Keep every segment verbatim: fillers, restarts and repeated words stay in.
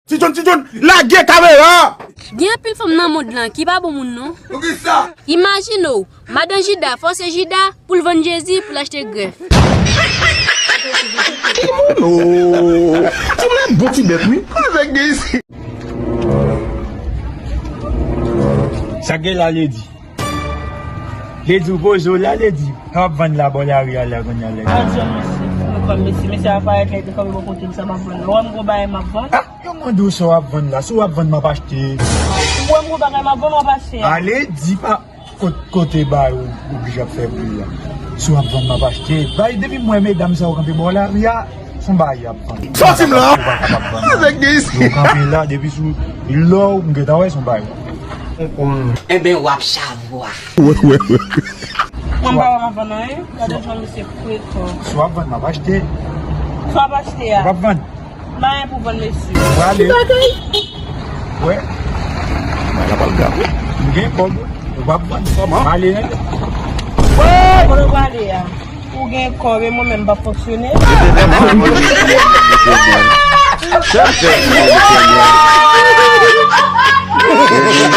Ti John, Ti John, lage kamera! Gen anpil fanm nan mond lan ki pa bon moun non. Poukisa? Imajine w, madan Jida fòse Jida pou l vann Jezi pou l achte grèf. Ti moun, oh, ti moun bon ti bèt wi. Sa gen la Lady. Lady ou poze w la Lady. Sa w ap vann la bò lari a la kounye a Lady. Al jwenn mesye, fou kòm mesye, mesye a parèt la epi kòm yon kote m sa m ap vann. Ou wè m gwo bagay m ap vann? Ah, yo mande w sa w ap vann la, si w ap vann m ap achte. Ou wè m gwo bagay m ap vann w ap achte a. Ale di pa kot, kote bagay ou oblije ap fè bri a. Si w ap vann m ap achte. Bay depi m wè medam sa yo kanpe bò lari a, se yon bagay y ap vann. Sòti m la! Ou pa kapab vann non. Yo kanpe la depi sou lò m gentan wè se yon bagay. Enben w ap chavwa. Wè, wè, wè. Mwen m pa wè m ap vann anyen. Gade jan misye pretan. Si w ap vann m ap achte. Si w ap achte a. Ou p ap vann. M pa gen pou vann mesye. Prale. Wè. Bagay la pral grav wi. M gen kòb wi. Ou p ap vann. Kòman? M ale nèt. Kote w prale a? Ou gen kòb e mwen menm m p ap fonksyone. Mete men mwen, mete men, mete men. Sèl fè mwen, mete men. Mete men, mete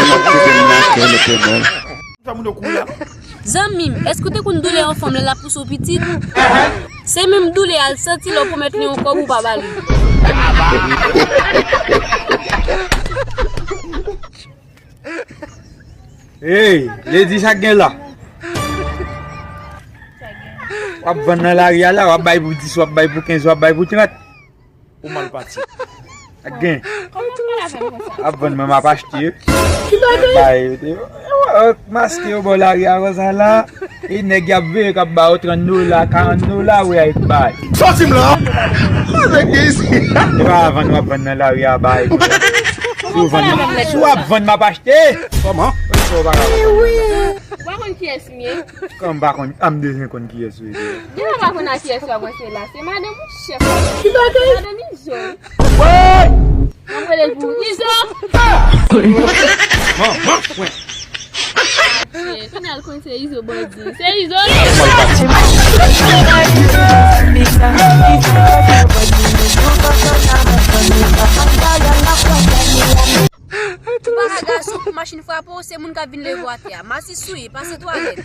men, mete men. Zanmi m, èske w te konn doulè yon fanm lè l ap pouse w pitit? Se menm doulè a l santi lè w pwomèt li yon kòb ou pa ba li. Hey, Lady, sa k gen la? W ap vann nan lari a la, w ap bay pou dis, w ap bay pou kenz, w ap bay pou trant. Ou mal pati. Ak gen. Kòman w pale avè m konsa? Ap vann mwen m ap achte. Bay, maske yo bò lari a konsa la. E nèg y ap veye k ap ba yo trant dola, karant dola, wi, ay bay. Sòti m la! Avèk gen isi. E pa vann w ap vann nan lari a bay. Si w vann, si w ap vann m ap achte. Kòman? Ou pa konn kiyès m ye? Kòman m pa konn? A m bezwen konn kiyès ou ye. Deja w pa konn a kiyès w ap ranse la. Se madanm ou chèf la. Ki bagay? Madanm Izo. Mwen rele l pou Izo. Manman mwen. Kounye a l konn se Izo bandi. Se Izo li. Ou pa ka gason pou machin frape w, se moun k ap vin leve w atè a. Masi sou li, pase twalèt.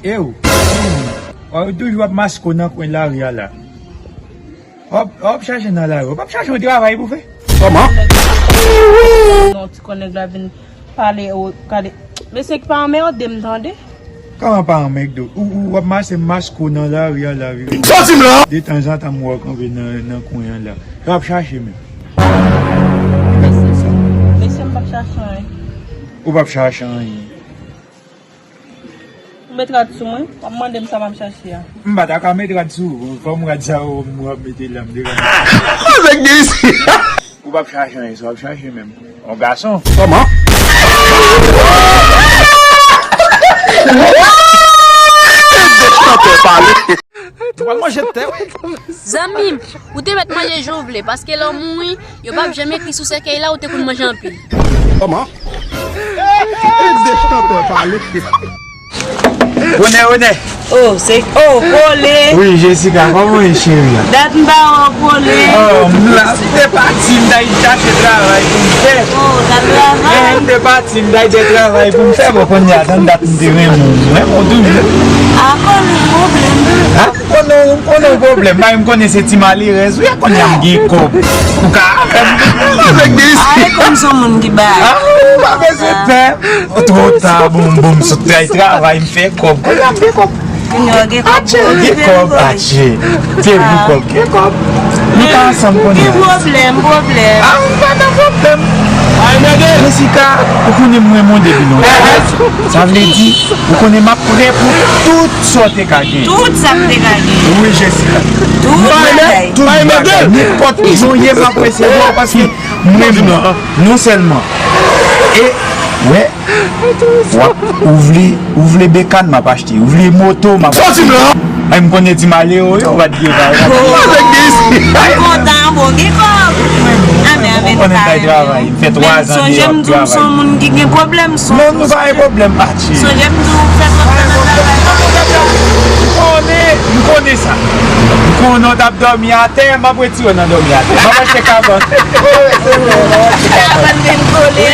Ew, w ap toujou ap maske w nan kwen lari a la. W ap, w ap chache nan lari, w ap chache yon travay pou fè. Kòman? Non, ti kò nèg la vin pale, o, gade. Mesye ki pa anmède m, tande. Kòman pa anmède w? Ou, ou, w ap mache maske w nan lari a la, wi. Sòti m la! Detanzantan m wè w kanpe nan, nan kwen an la. W ap chache menm. Mesye, m p ap chache anyen. Ou p ap chache anyen. Ou met rad sou mwen, w ap mande m sa m ap chache a. M pa ta ka met rad sou ou, fò m rad sa ou, ou ap mete la, m te ka. Avèk gen isi. Ou p ap chache anyen, sa w ap chache menm. Yon gason. Kòman? Ou pral manje tè, wi. Zanmi m, ou te mèt manje jan w vle, paske lè w mouri, yo p ap janm ekri sou sèkèy la ou te konn manje anpil. Kòman? Kite chantè pale. Bonè, bonè. Oh, se, oh, kole. Wi, Jessica, kòman w ye, cheri? Dat m pa wè w kole. Oh, m la, m te pati, m t al chache travay pou m fè. Oh, w t al travay? Eh, m te pati, m t al fè travay pou m fè. Bon, kounye a, tann dat m te renmen w, m renmen w toujou. A, kole, pwoblèm. Ha? Konnen, konnen pwoblèm, bay m konnen se ti malerèz ou ye, kounye a m gen kòb. Ou ka avè m. Avèk de isi. Ay, kòm se yon moun ki bay. Ah, ou pa bezwen pè. Twò ta, bon, bon, m sot travay, travay, m fè kòb. Kounye a m gen kòb. Kounye a gen kòb, gen kòb, atche. Te pou kòb, gen kòb. Nou pa ansanm kounye a. Gen pwoblèm, pwoblèm. Ah, ou pa nan pwoblèm. Jessica, ou konnen m renmen w depi lontan. Sa vle di, ou konnen m ap prè pou tout sa w te ka gen. Tout sa m te ka gen. Wi, Jessica. Tout bagay. Tout bagay. Nenpòt ki jan w ye, m ap resevwa w paske m renmen w. Non sèlman. E, wè, w ap, ou vle, ou vle bekàn, m ap achte. Ou vle moto, m ap achte. Sòti m la! Ay, m konnen ti malere w yo, w pa t gen bagay. Mwen kontan, bon, gen kòb. Amè, amè, nou ka renmen. M fè twa zan deyò ap travay. Sonje m di w m se yon moun ki gen pwoblèm, son. Non, nou pa gen pwoblèm, atche. Sonje m di w fè twòp tan nan Ou non t ap dòmi atè, m ap retire w nan dòmi atè. M ap achte kabann. Kabann vin kole.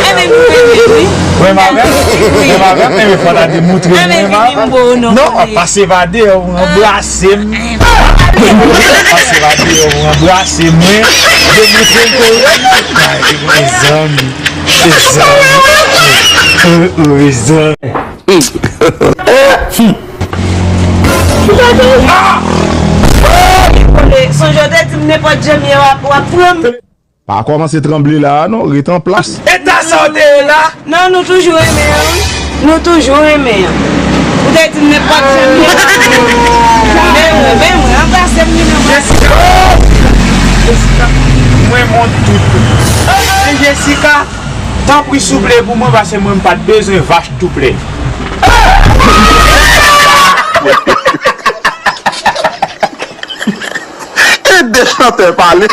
Enben, nou renmen, wi. Ou renmen avè m? Ou renmen avè m? Enben, fò ta demoutre m renmen avè m. Non, w ap pase va deyò, ou anbrase m. W ap pase va deyò, ou anbrase mwen. Demoutre m ke ou renmen. Ay, mezanmi. Mezanmi. Mezanmi. Sonje w te di m nenpòt jan m ye w ap pran m. Pa kòmanse tranble la a non, ret an plas. Eta sa w te ye la? Non, nou toujou renmen an. Nou toujou renmen an. Ou te di m nenpòt jan m ye w ap pran m. Men mwen, men mwen, anbrase m li nan bra. Jessica! Jessica, mwen mont tout. Men Jessica, tanpri souple pou mwen, paske mwen m pa t bezwen vach tou plè. E de chantè pale.